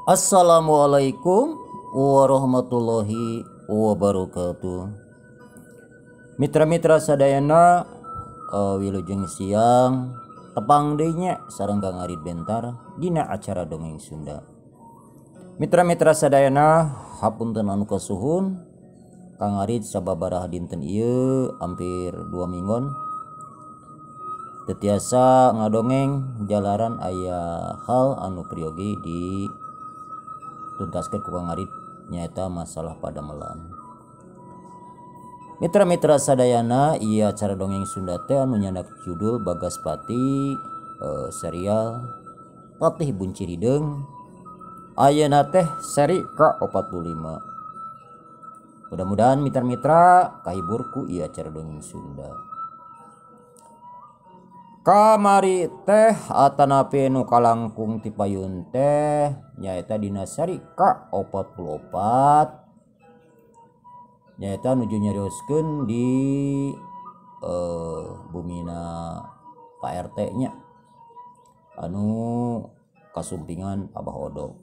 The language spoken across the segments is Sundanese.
Assalamualaikum warahmatullahi wabarakatuh. Mitra-mitra sadayana, wilujeng siang tepang deui nya sareng Kang Arid Bentar dina acara dongeng Sunda. Mitra-mitra sadayana, hapunten anu kasuhun, Kang Arid sababaraha dinten ieu hampir 2 minggon teu tiasa ngadongeng jalaran aya hal anu priyogi di tuntaskeun ku Kang Arid nyaeta masalah padamelan. Mitra-mitra sadayana, ieu acara dongeng Sunda teh anu nyandak judul Bagaspati, serial Patih Bunci Hideung. Ayeuna teh seri ka-45. Mudah-mudahan mitra-mitra kahibur ku ieu acara dongeng Sunda. Kamari teh atanapi nu kalangkung ti payun teh nyaeta dina seri ka-44, nyaeta nuju nyarioskeun di bumina Pak RT nya anu kasumpingan Abah Odo.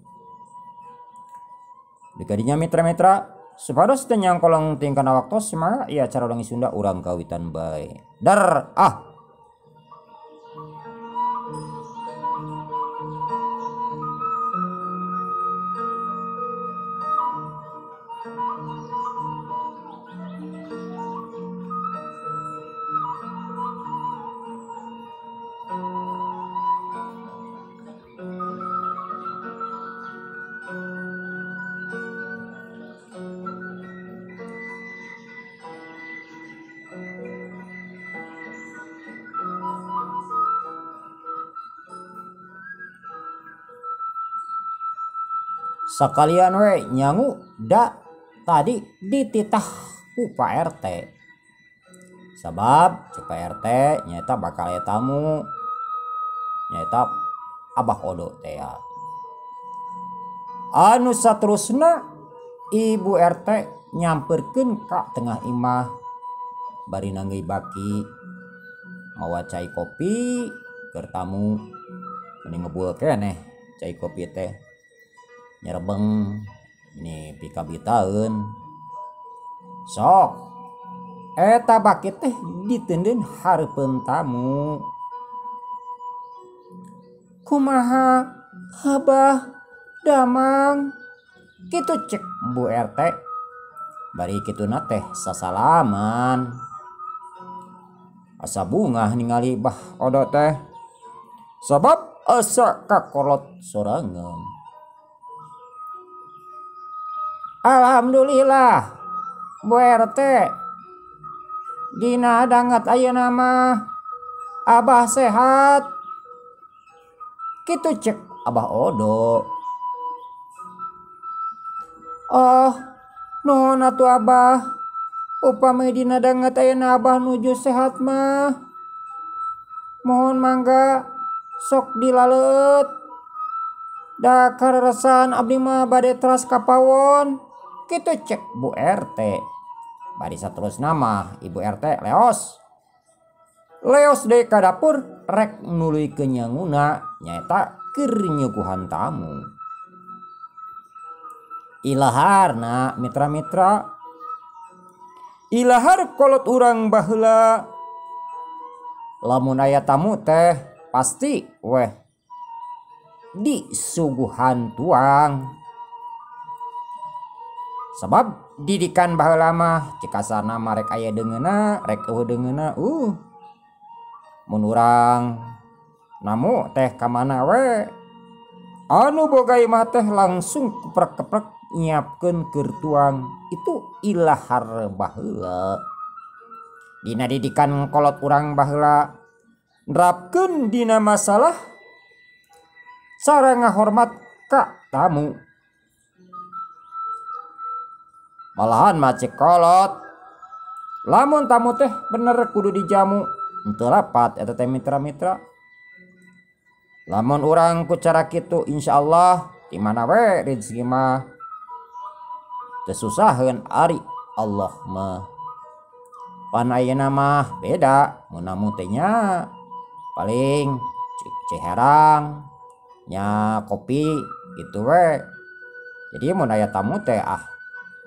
Dikadinya mitra-mitra supados teu nyangkolong tingkana waktos mah ieu acara dongeng Sunda urang kawitan bae. Dar ah. Sakalian we nyangu da tadi dititah ku Pak RT. Sabab cek Pak RT nyaeta bakal aya tamu, nyaeta Abah Odo teh. Anu saterusna Ibu RT nyamperkeun ka tengah imah bari nanggeuy baki mawa cai kopi keur tamu. Meni ngebul keneh cai kopi teh. Nyerebeng ini pikabitaeun. Sok eta baki teh diteundeun hareupeun tamu. Kumaha Abah damang kitu cek Bu RT. Bari kituna teh sasalaman. Asa bungah ningali Bah Odo teh sabab asa kakolot sorangan. Alhamdulillah Bu RT, dina dangat ayeuna mah Abah sehat. Kitu cek Abah Odo. Oh, nuhun atuh Abah. Upami dina dangat ayeuna Abah nuju sehat mah. Mohon mangga sok dilaleut. Da kareresan abdi mah bade teras ka pawon. Kitu cek Bu RT. Bari saterusna mah Ibu RT leos. Leos deui ka dapur rek nuluykeun nyanguna nyaeta keur nyuguhan tamu. Ilaharna mitra-mitra, ilahar kolot urang baheula. Lamun aya tamu teh pasti weh disuguhan tuang. Sabab didikan baheula mah cikasana mah rek aya deungeuna rek eueuh deungeuna, mun urang namu teh ka mana we anu boga imah teh langsung keprek-keprek nyiapkeun keur tuang. Itu ilahar baheula. Dina didikan kolot urang baheula nerapkeun dina masalah cara ngahormat ka tamu. Malahan mah cek kolot lamun tamu teh bener kudu dijamu. Henteu rapat eta teh mitra-mitra. Lamun urang ku cara kitu insyaallah di mana we rezeki mah teu susaheun ari Allah mah. Pan ayeuna mah beda, mun namu teh nya paling ciherang nya kopi Gitu we. Jadi mun aya tamu teh ah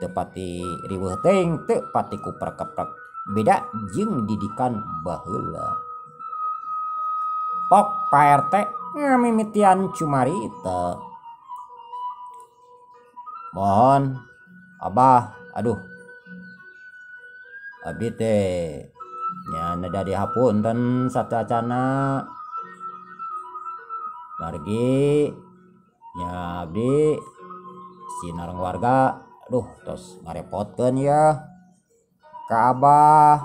teu pati riweuh teuing, teu pati kuprek-keprek. Beda jeung didikan baheula. Pok Pak RT ngamimitian cumarita. Mohon Abah, aduh. Abdi teh nya neda dihapunten sateuacanna. Margi nya abdi sinareng warga, aduh tos ngarepotkeun ya ka Abah.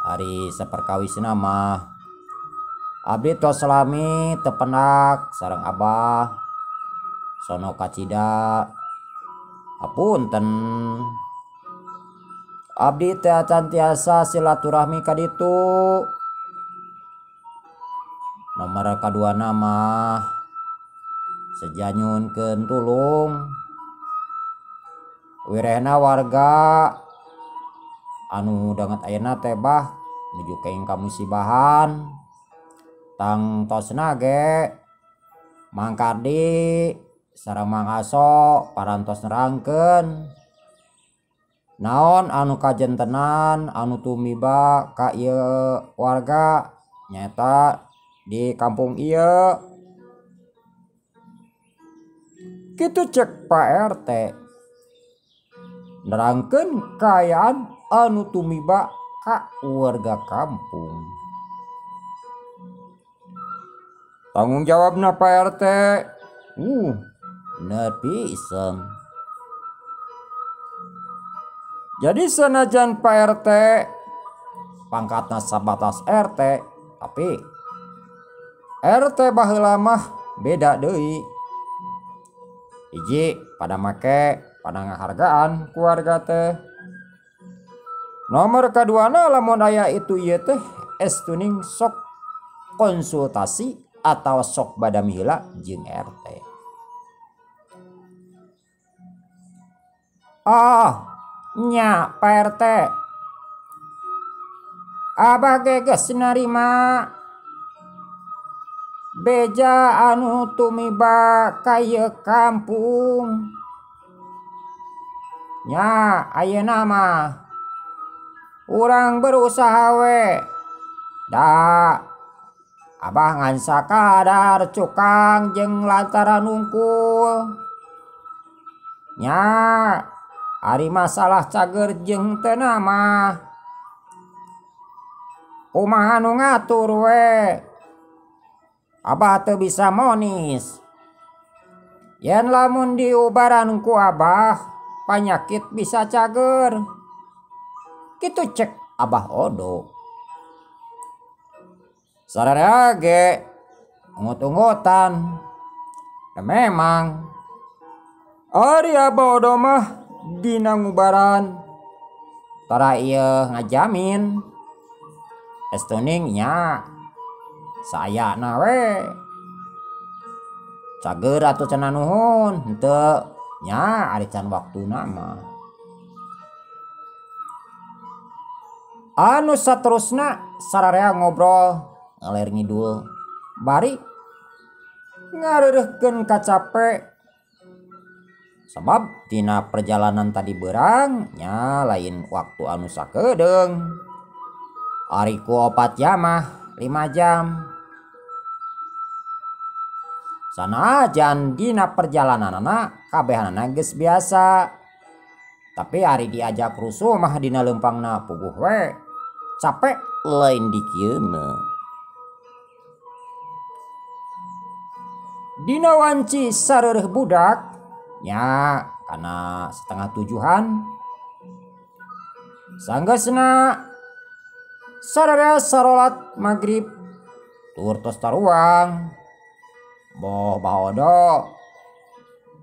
Ari saperkawisna mah abdi tos salami tepenak sareng Abah sono kacida. Hapunten abdi teh acan tiasa silaturahmi ka ditu. Nomor kaduana mah seja nyuhunkeun tulung wirehna warga anu danget ayeuna teh bah nuju kenging kamusibahan. Tangtosna ge Mang Kardi sareng Mang Aso parantos nerangkeun naon anu kajentenan anu tumiba ka ieu warga nyaeta di kampung ieu. Kitu cek Pak RT nerangkeun kaayaan anu tumiba ka warga kampung. Tanggung jawabna Pak RT, bener pisan. Jadi sanajan Pak RT pangkatna sabatas RT, tapi RT baheula mah beda deui. Hiji pada make pada ngahargaan ku warga teh. Nomor kaduana lamun aya itu ieu teh estuning sok konsultasi atau sok badami heula jeung RT. Ah, nya Pak RT. Abah ge geus narima beja anu tumiba ka ieu kampung. Nya ayeuna mah urang berusaha we. Da Abah ngan sakadar cukang jeung lantaran hungkul. Nya ari masalah cager jeung teu mah kumaha nu ngatur we. Abah teu bisa monis. Yen lamun diubaran ku Abah panyakit bisa cager. Kitu cek Abah Odo. Sararea ge ungut-ungutan. Ya memang ari Abah Odo mah dina ngubaran tara ieu ngajamin. Estuning nya sayana we. Cager atuh cenah nuhun henteu nya ari can waktuna mah. Anu saterusna sararea ngobrol ngaler ngidul bari ngareureuhkeun kacape. Sabab dina perjalanan tadi beurang nya lain waktu anu sakedeung. Ari ku 4 jam mah 5 jam. Sanajan dina perjalananana kabehanana geus biasa. Tapi ari diajak rusuh mah dina leumpangna puguh we. Capek lain dikieuna. Dina wanci sareureuh budak nya kana 6:30-an. Sanggeusna sararea sarolat magrib tur tos taruang. Boh Bah Odo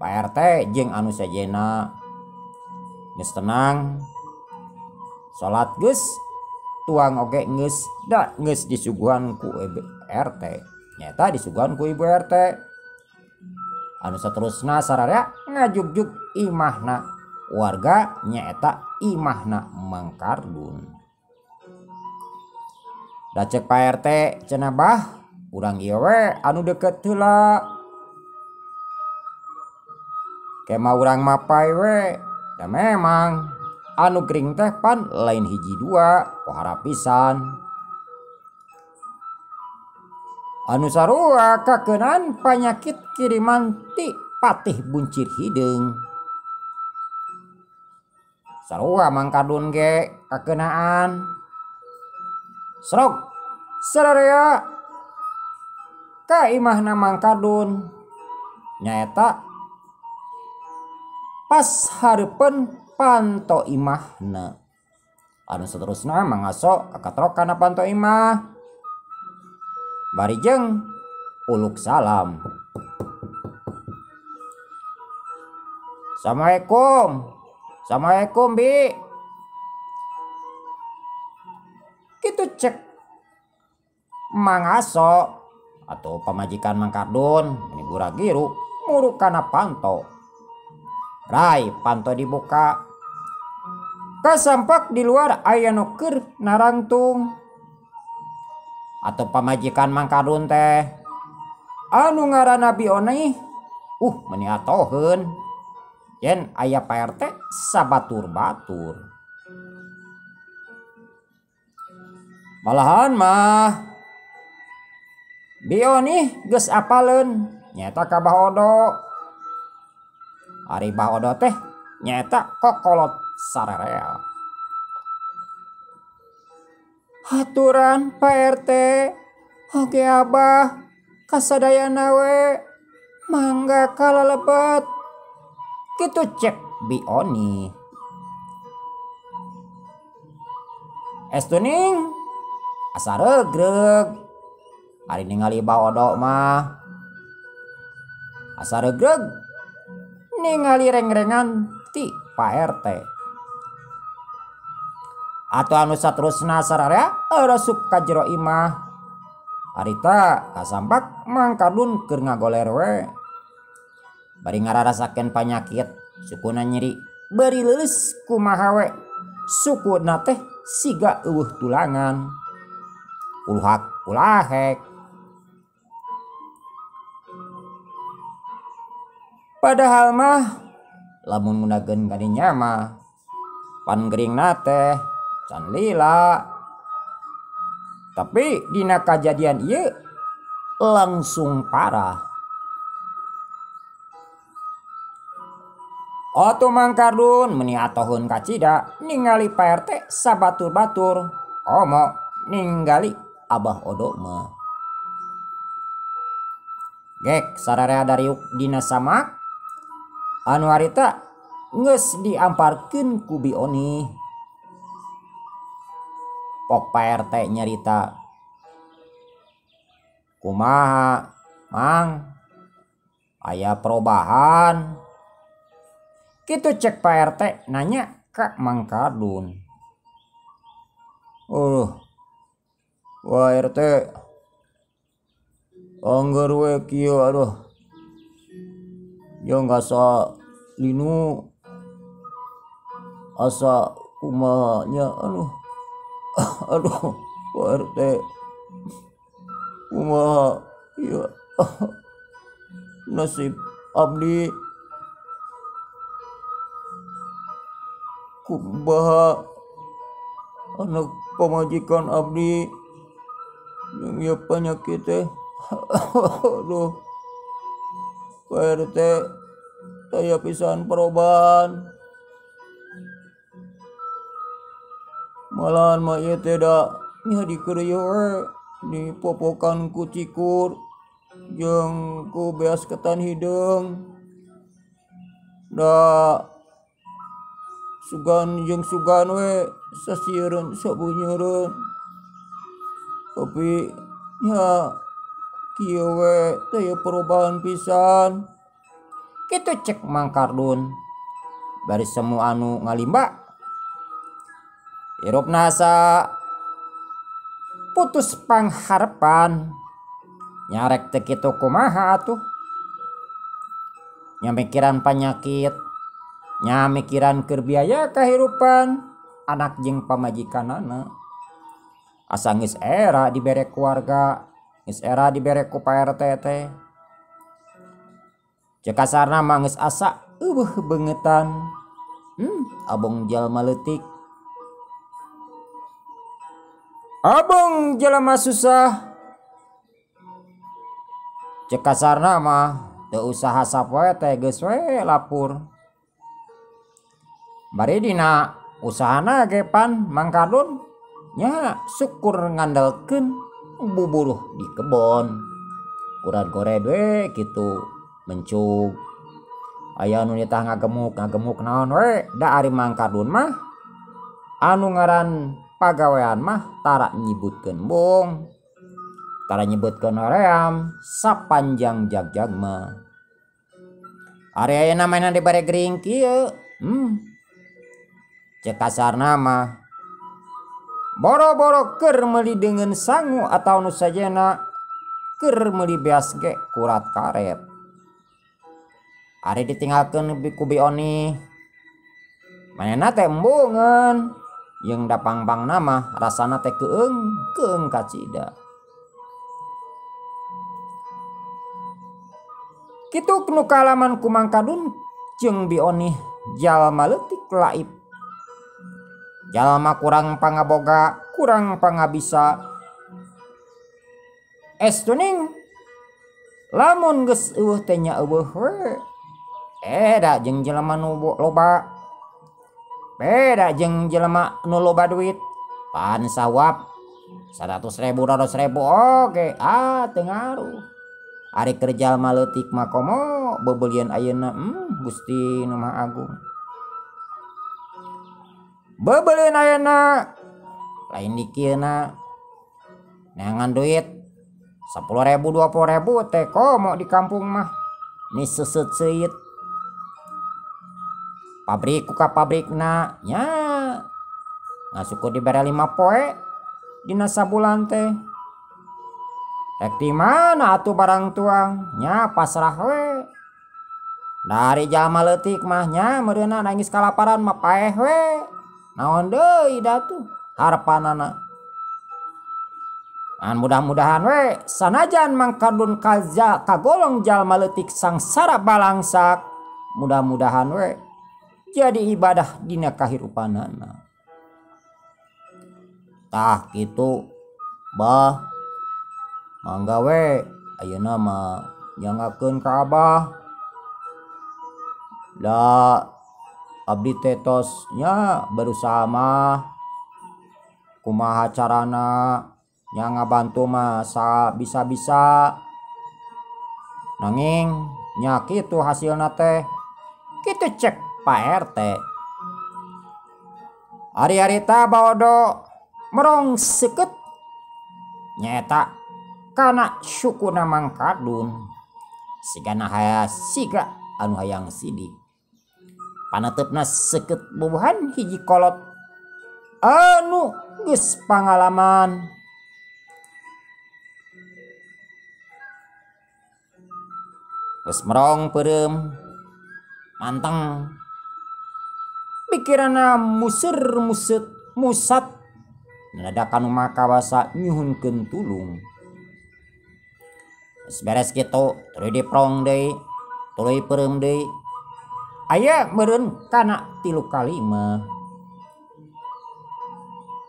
Pak RT jeung anu sejena geus tenang. Salat geus tuang oge geus da geus disuguhan ku Ibu RT. Nyata disuguhan ku Ibu RT. Anu saterusna sararea ngajugjug imahna warga nyaeta imahna Mang Kardun. Da cek Pak RT cenah bah Urang ieu we anu deket heula. Kema urang mapai we. Da memang anu gering teh pan lain hiji dua, pohara pisan. Anu sarua kakeunaan panyakit kiriman ti Patih Buncir Hideung. Sarua Mang Kardun ge kakeunaan. Srog sararea ka imahna Mang Kardun nyaeta pas hareupeun panto imahna. Anu saterusna mangaso kakatrok kana panto imah. Bari jeung uluk salam. Assalamualaikum. Assalamualaikum bi. Kitu cek Mangaso atau pamajikan Mang Kardun meni gura-giru muruk kana panto. Rai panto dibuka. Kasampak di luar aya nu keur narangtung. Atau pamajikan Mang Kardun teh anu ngaranna Bi Onih, meni atoheun. Yen aya Pak RT sabatur-batur. Malahan mah Bi Onih geus apaleun nyaeta ka Bah Odo. Ari Bah Odo teh nyaeta kokolot sarerea. Haturan Pak RT, oge Abah kasadayana we mangga kalalebet. Kitu cek Bi Oni. Estuning asa regreg. Ari ningali Bah Odo mah asa regreg ningali rengrengan ti Pak RT. Atau anu saterusna sararea rasup ka jero imah. Harita kasampak Mang Kardun keur ngagoler we. Bari ngararasakeun panyakit sukuna nyeri bari leuleus kumaha we. Sukuna teh siga eueuh tulangan. Uluhak ulahek. Padahal mah lamun ngunakeun kadinya mah pan geuringna teh can lila. Tapi dina kajadian ieu langsung parah. Oto Mang Kardun meni atoheun kacida ningali Pak RT sabatur-batur komo ningali Abah Odo mah. Gek sararea dariuk dina samak anu harita geus diamparkeun ku Bi Oni. Pok Pak RT nyarita, kumaha Mang, aya perubahan. Kitu cek Pak RT nanya ka Mang Kardun. Wah RT angger we kieu aduh. Jeung asa linu asa kumaha nya aduh. Aduh Pak RT kumaha ieu nasib abdi kumaha anak pamajikan abdi jeung ieu panyakit teh. Aduh Pak RT taya pisan perubahan. Malahan mah ieu teh da nya dikereuyeun we dipopokan ku cikur jeung ku beas ketan hideung. Da sugan jeung sugan we sasiereun sabunyereun. Tapi nya kieu we teh perubahan pisan. Kitu cek Mang Kardun. Bari semua anu ngalimba hirupna asa putus pangharepan. Nyarek teu kitu kumaha atuh. Nya mikiran panyakit, nya mikiran keur biaya kahirupan anak jeung pamajikanana. Asa geus era dibere keluarga. Geus era dibere ku Pak RT teh. Cek kasarna mah geus asa eueuh beungetan. Abong jalma leutik. Abong jalma susah. Cek kasarna mah teu usaha sapoe teh geus we lapur. Bari dina usahana ge pan Mang Kardun nya syukur ngandelkeun buburuh di kebon. Kuran gored we kitu mencug. Aya nu nitah ngagemuk naon we da ari Mang Kardun mah anu ngaran pagawean mah tara nyibutkeun bung. Tara nyebutkeun hoream sapanjang jagjag mah. Ari ayeuna mainan dibere gering kieu. Cek kasarna mah boro-boro keur meuli deungeun sangu atawa nu sajena keur meuli beas ge kurat karet. Ari ditinggalkeun ku Bi Oni. Manehna teh embungeun jeung da pangpangna mah rasana teh keung kacida. Kitu nu kaalaman ku Mang Kardun jeung Bi Oni jalma leutik laib. Jalma kurang pangaboga, kurang pangabisa. Estuning lamun geus eueuh teh nya eueuh we. Beda jeung jelema nu loba. Beda jeung jelema nu loba duit. Pan sawap 100.000 200.000 oge ah teu ngaruh. Ari keur jalma leutik mah komo bebelian ayeuna Gusti nu Maha Agung. Bebelian ayeuna lain dikieuna neangan duit 10.000 20.000 teh komo di kampung mah ni seuseut seuit. Pabrik ku ka pabrikna nya ngasukur dibere 5 poe dina sabulan teh. Rek di mana atuh barang tuang nya pasrah we. Dari jalma leutik mah nya meureunna nangis kalaparan mah paeh we. Naon deui da tuh harapanana. Ngan mudah-mudahan we sanajan Mang Kardun kagolong jalma leutik sangsara balangsak, mudah-mudahan we jadi ibadah dina kahirupanana. Tah kitu bah mangga we ayeuna mah nyangakeun ka abah. Da abdi teh tos nya berusaha mah kumaha carana nya ngabantu mah bisa-bisa. Nanging nya kitu hasilna teh kitu cek Pak RT. Ari-arita baodo merong seukeut nyaeta kana sukuna Mang Kardun. Sigana haya siga anu hayang sidik. Paneuteup seukeut bubuhan hiji kolot anu geus pangalaman. Geus merong peureum manteng. Pikiranna muser muset musat nadakan nu makawasa nyuhunkeun tulung. Geus beres kitu tuluy diprong deui, tuluy peureum deui. Aya meureun kana 3 kali mah.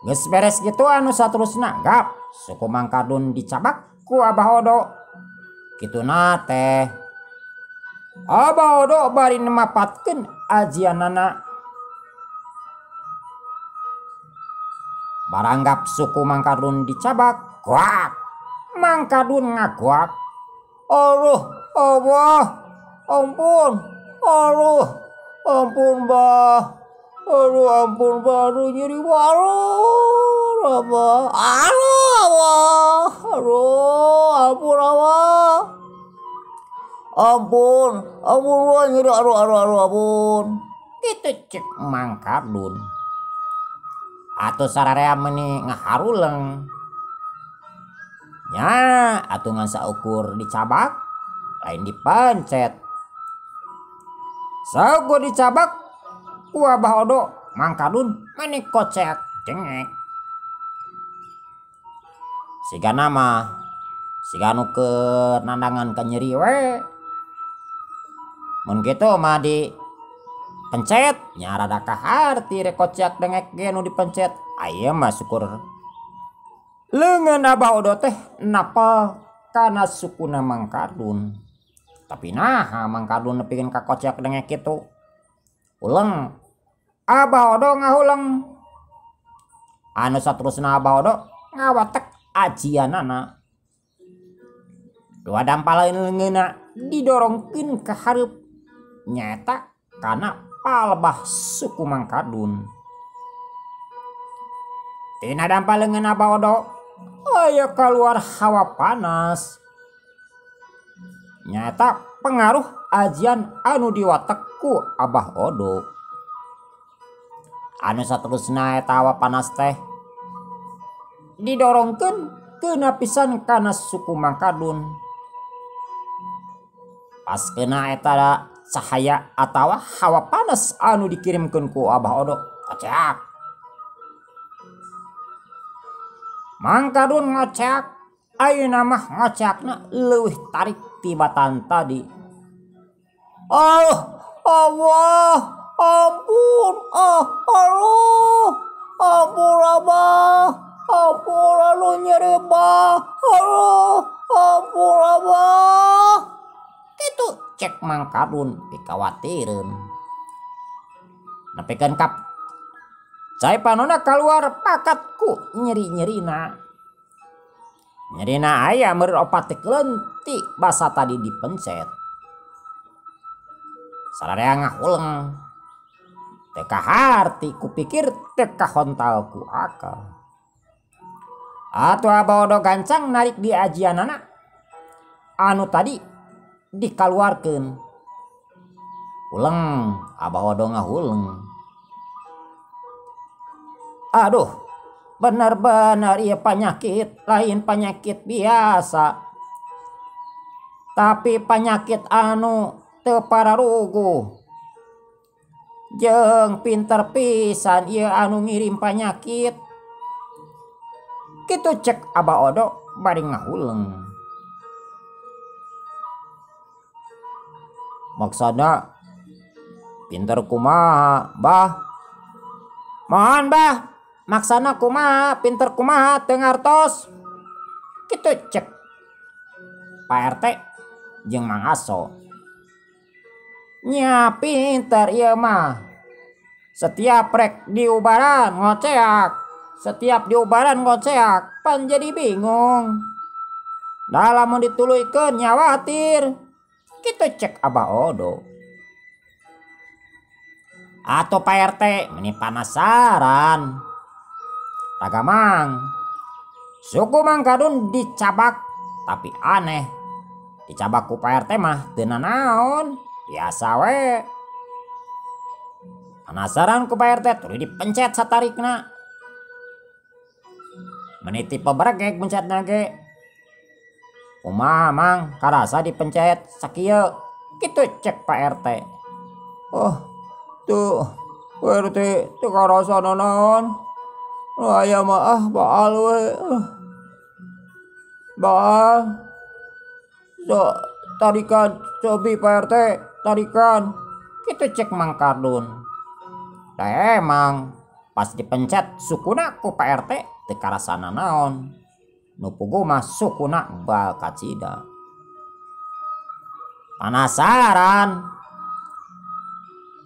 Geus beres kitu anu saterusna gap suku Mang Kardun dicabak ku Abah Odo. Kituna teh Abah Odo bari mapatkeun ajianana. Baranggap suku Mang Kardun dicabak, guak. Mang Kardun ngaguak. Aduh, Allah, ampun, aduh, ampun bah, aduh, ampun bah, aduh, nyeri aduh, abah, aduh, abah, aduh, ampun abah, ampun, ampun bah, nyeri, aduh, aduh, aduh, ampun. Kitu cek Mang Kardun. Atuh sararea meuni ngaharuleng. Nya atuh ngan saukur dicabak lain dipencet. Saukur dicabak ku Abah Odo Mang Kardun meni kocek cengek. Sigana mah Siga nu keur nandangan ka nyeri we. Mun kitu mah di pencet nya rada kaharti rek kociak dengek ge nu dipencet. Aya mah syukur leungeun Abah Odo teh napal kana sukuna Mang Kardun. Tapi naha Mang Kardun nepikeun ka kociak dengek kitu. Uleng Abah Odo ngahuleng. Anu saterusna Abah Odo ngawatek ajianana. Dua dampal leungeunna didorongkeun ka hareup nyaeta kana palebah suku Mang Kardun. Tina dampal leungeun Abah Odo aya kaluar hawa panas. Nyaeta pengaruh ajian anu diwatek ku Abah Odo. Anu saterusna eta hawa panas teh didorongkeun keuna pisan kana suku Mang Kardun. Pas kena eta cahaya atawa hawa panas anu dikirimkeun ku Abah Odo ngoceak. Mang Kardun ngoceak, ayeuna mah ngoceakna leuwih tarik tibatan tadi. Oh Allah, ampun, ah aduh, ampun Abah, ampun anu nyeri bah, aduh, ampun Abah. Kitu cek Mang Kardun pikawatireun. Nepikeun ka cai panona kaluar pakat ku nyeri-nyerina. Nyerina aya meureun opat leutik basa tadi dipencet. Sararea ngahuleng. Teu kaharti kupikir teu kahontal ku akal. Atuh Abah Odo gancang narik di ajianana anu tadi dikaluarkeun. Uleng Abah Odo ngahuleng. Aduh, benar-benar ieu penyakit lain penyakit biasa. Tapi penyakit anu teu pararuguh. Jeung pinter pisan ieu anu ngirim penyakit. Kitu cek Abah Odo bari ngahuleng. Maksudna pinter kumaha, Bah? Mohon Bah, maksana kumaha, pinter kumaha teu ngartos. Kitu cek Pak RT jeung Mang Aso. Nya pinter ieu mah. Setiap rek diubaran ngoceak, setiap diubaran ngoceak, pan jadi bingung. Da lamun dituluykeun nyawatir. Kitu cek Abah Odo. Atau Pak RT meni panasaran. Ragamang suku Mang Kardun dicabak, tapi aneh. Dicabak ku Pak RT mah teu nanaon, biasa we. Penasaran ku Pak RT tuluy dipencet satarikna. Meni tipe beregeg mencetna ge. Kumaha Mang, karasa dipencet sakieu. Kitu cek Pak RT. Oh, tuh Pak RT teu karasa nanaon. Aya mah ah baal we. Baal. So, tarikan cobi Pak RT, tarikan. Kitu cek Mang Kardun. Da emang pas dipencet sukuna ku Pak RT teu karasana naon. Nu puguh mah sukuna bal kacida. Panasaran.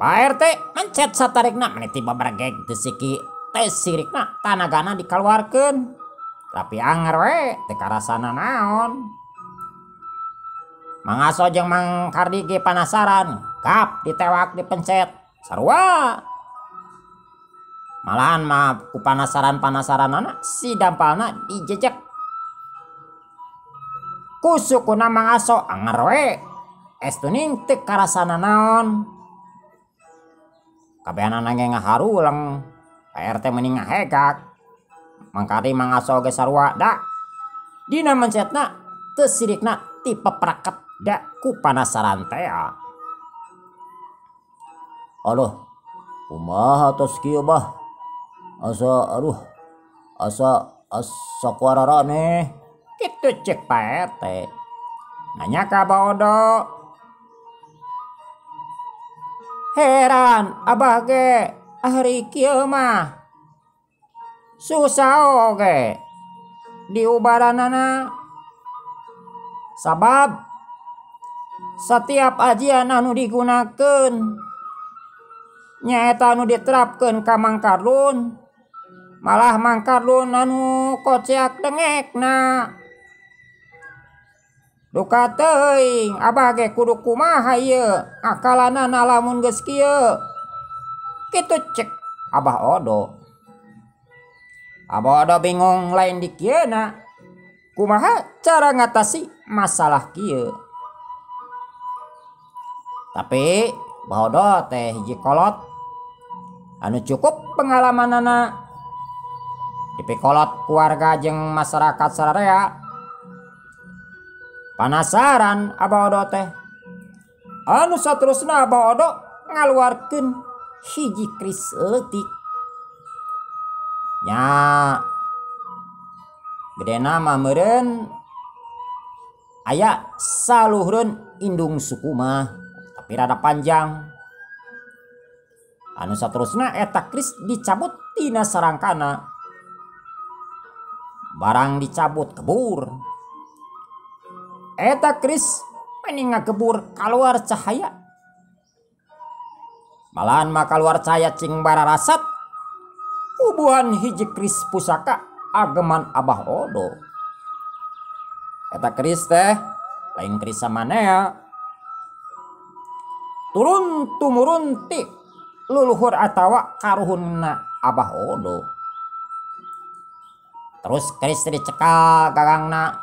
Pak RT mencet satarikna meni tiba beregeg teu siki teh sirikna tanagana dikaluarkeun. Tapi anger we teu karasana naon. Mang Aso jeung Mang Kardi ge panasaran, gap ditewak dipencet sarua. Malahan mah ku panasaran-panasaranana si dampalna dijejek. Ku sukuna Mang Aso anger we estuning teu karasana naon. Kabehanana ge ngaharuleng. Pak RT meni ngahegak. Mang Kardi Mang Aso ge sarua da. Dina mencetna teu sirikna ti peperaket da ku panasaran tea. Aduh, kumaha tos kieu bah? Asa aduh, asa asa kuararane. Kitu cek Pak RT. Nanya ka Abah Odo. Heran abah ge ari kieu mah. Susah oge diubaranana. Sabab setiap ajian anu digunakeun nyaeta anu diterapkeun ka Mang Kardun, malah Mang Kardun anu koceak dengekna. Duka teuing abah ge kudu kumaha ieu akalanana lamun geus kieu. Kitu cek Abah Odo. Abah Odo bingung lain di kieuna. Kumaha cara ngatasi masalah kieu. Tapi Abah Odo teh hiji kolot anu cukup pengalamanana dipikolot keluarga jeung masyarakat sararea. Panasaran Abah Odo teh. Anu saterusna Abah Odo ngaluarkeun hiji kris leutik. Nya gedena mah meureun aya saluhureun indung suku mah tapi rada panjang. Anu saterusna eta kris dicabut tina sarangkana. Barang dicabut kebur. Eta kris meni ngagebur kaluar cahaya. Malahan mah kaluar cahaya cing bararasat. Ubuhan hiji kris pusaka ageman Abah Odo. Eta kris teh lain kris samanea. Turun tumurun ti luluhur atawa karuhunna Abah Odo. Terus kris teh dicekal gagangna.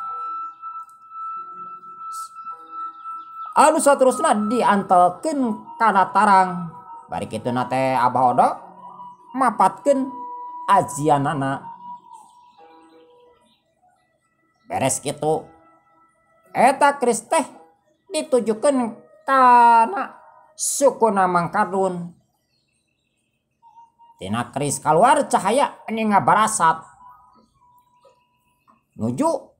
Anu saterusna diantelkeun kana tarang. Bari kituna teh Abah Odo mapatkeun ajianana. Beres kitu eta kris teh ditujukeun kana sukuna Mang Kardun. Tina kris kaluar cahaya anu ngabarasat nuju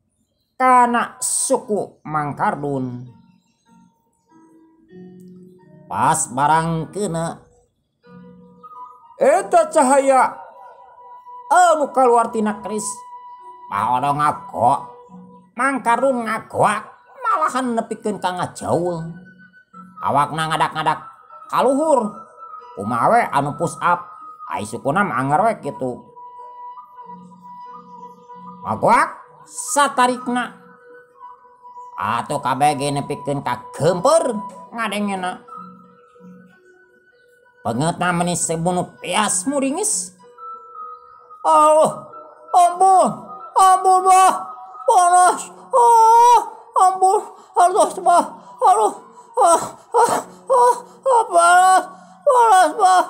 kana suku Mang Kardun. Pas barang kena eta cahaya anu kaluar tina kris, Abah Odo ngagok, Mang Kardun ngagoak, malahan nepikeun ka ngajauh. Awakna ngadak-ngadak kaluhur, kumaha we anu push up, ai sukuna mah anger we kitu. Ngagoak satarikna atuh kabeh ge nepikeun ka geumpeur ngadengena. Pengetna meni sebunuh pias muringis. Oh, ampun, ampun bah, panas, oh, ampun, aduh bah, aduh, ah, ah, ah, ah, panas, panas bah,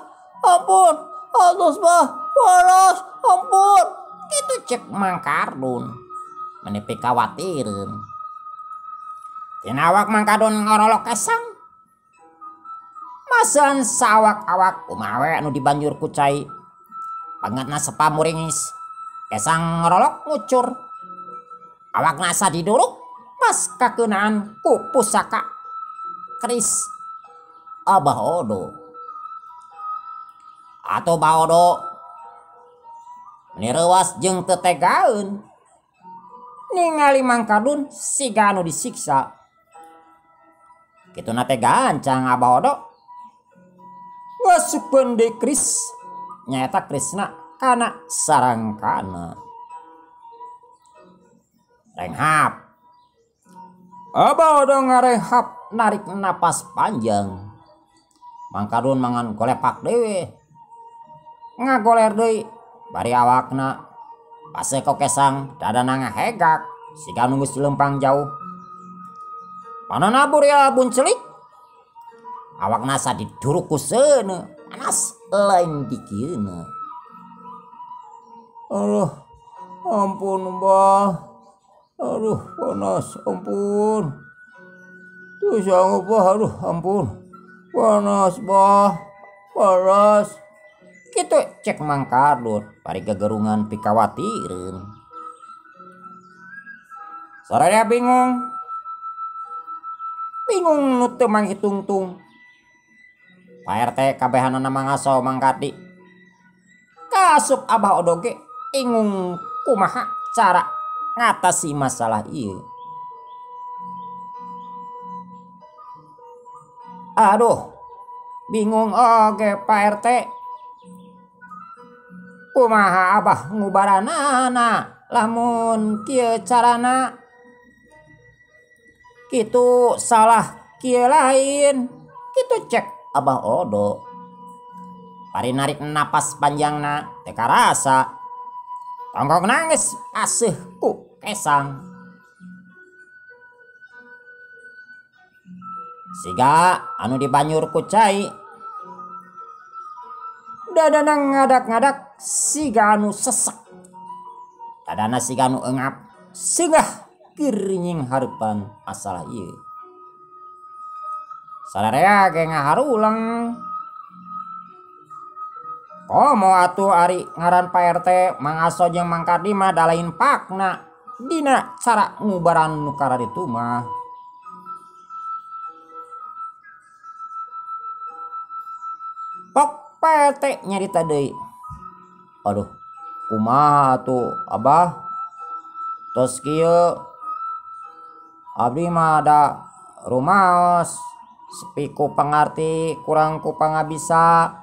ampun, aduh bah, panas, ampun. Itu cek Mang Kardun, meni pikawatireun. Tina awak Mang Kardun ngorolok kesang. Masan sawak-awak kumaha we anu dibanjur ku cai. Pangetna sepa muringis. Kesang ngorolok ngucur. Awakna asa diduruk pas kakeunaan ku pusaka kris Abah Odo. Atuh Abah Odo meni reuas jeung teu tegaeun. Ningali Mang Kardun siga anu disiksa. Kituna teh gancang Abah Odo ngasupkeun deui kris nyaeta krisna kana sarangkana. Renghap. Abah Odo ngarenghap narik napas panjang. Mang Kardun mangan golepak deui. Ngagoler deui bari awakna pase kokesang dadana ngahegak siga nu geus leumpang jauh. Panona burial buncelik. Awakna asa diduruk ku seuneu, panas lain dikieuna. Aduh, ampun bah. Aduh, panas, ampun. Tuh sanggup bah, aduh, ampun. Panas bah, panas. Kitu cek Mang Kardun bari gegerungan pikawatireun. Sararea bingung. Bingung nu teu manghitungtung. Pak RT kabehanana Mang Aso Mang Kardi. Kasup Abah Odo ge ingung kumaha cara ngatasi masalah ieu. Aduh, bingung oge Pak RT. Kumaha Abah ngubaranana lamun kieu carana. Kitu salah kieu lain. Kitu cek Abah Odo. Pari narik napas panjangna teu karasa. Tonggong nangis aseuh ku kesang. Siga anu dibanyur ku cai. Dadana ngadak-ngadak siga anu sesek. Dadana siga anu engap seugah keur nyinghareupan masalah ieu. Sararea ge ngaharulang. Komo atuh ari ngaran Pak RT Mang Aso jeung Mang Kardi mah da lain pakna dina cara ngubaran nu kararitu mah. Pok Pak RT nyarita deui. Aduh, kumaha atuh Abah? Tos kieu abdi mah da rumaos sepi ku pangarti kurang ku pangabisa.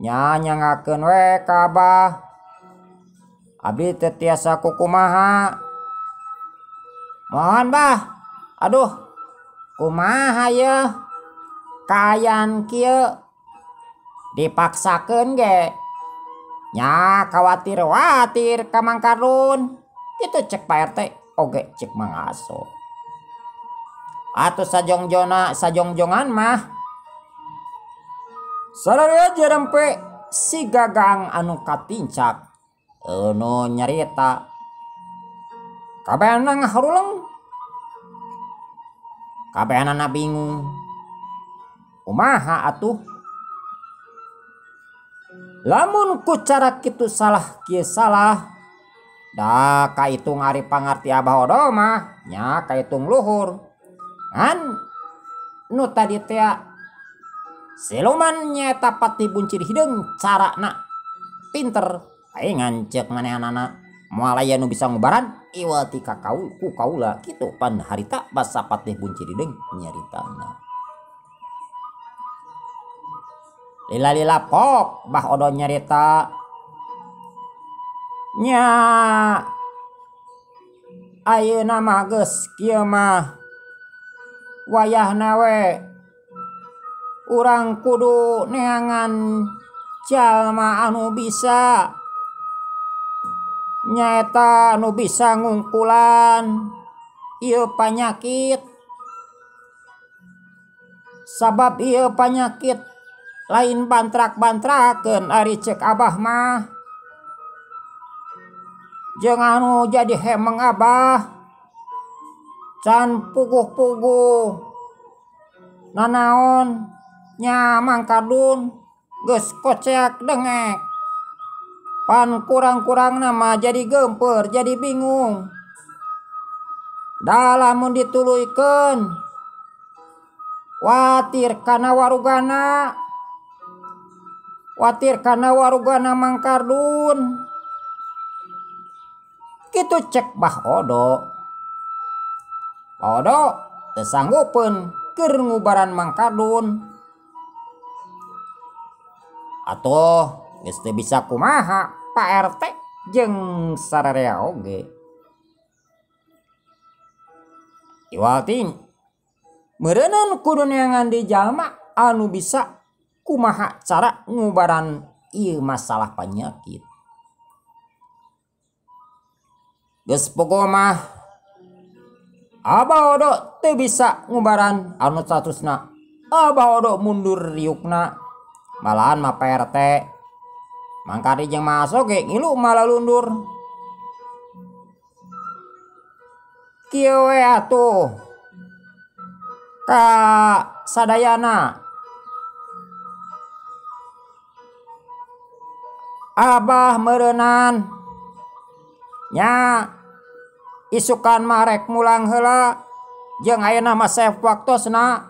Nya nyangakeun we ka Abah. Abdi teu tiasa kukumaha. Mohon Bah. Aduh, kumaha yeuh? Kaayaan kieu dipaksakeun ge. Nya kawatir-watir ka Mang Kardun. Kitu cek Pak RT oge cek Mang Aso. Atuh sajongjona sajongjongan mah. Sararea jarempe si gagang anu katincak anu nyarita. Kabehanana ngaharuleng. Kabehanana bingung. Kumaha atuh? Lamun ku cara kitu salah kieu salah. Da kaitung ari pangarti Abah Odo mah nya kaitung luhur. Ngan nu tadi teh siluman nyaeta Patih Buncir Hideung carana pinter. Aing ceuk manehanana moal aya nu bisa ngubaran iwal ti ka kaul ku kaula kitu pan harita basa Patih Buncir Hideung nyaritana. Lila-lila pok Bah Odo nyarita nya ayeuna mah geus kieu mah wayahna we urang kudu neangan jalma anu bisa nyaeta anu bisa ngungkulan ieu panyakit. Sabab ieu panyakit lain bantrak-bantrakeun ari cek Abah mah. Jeung anu jadi hemeng Abah can puguh-puguh nanaon nya Mang Kardun geus koceak dengek. Pan kurang-kurangna mah jadi geumpeur jadi bingung. Da lamun dituluykeun watir kana warugana. Watir kana warugana Mang Kardun. Kitu cek Bah Odo. Bah Odo teu sanggupeun keur ngubaran Mang Kardun. Atuh geus teu bisa kumaha Pak RT jeung sararea oge. Iwal ting meureunnan kudu neangan di jalma anu bisa kumaha cara ngubaran ieu masalah panyakit. Geus pogo mah Abah Odo teu bisa ngubaran anu statusna. Abah Odo mundur riukna. Malahan mah Pak RT Mang Kardi jeung Mang Aso ge ngilu malah lundur. Kieu we atuh ka sadayana. Abah meureunan nya Isukan mah rek mulang heula jeung ayeuna mah sae waktosna.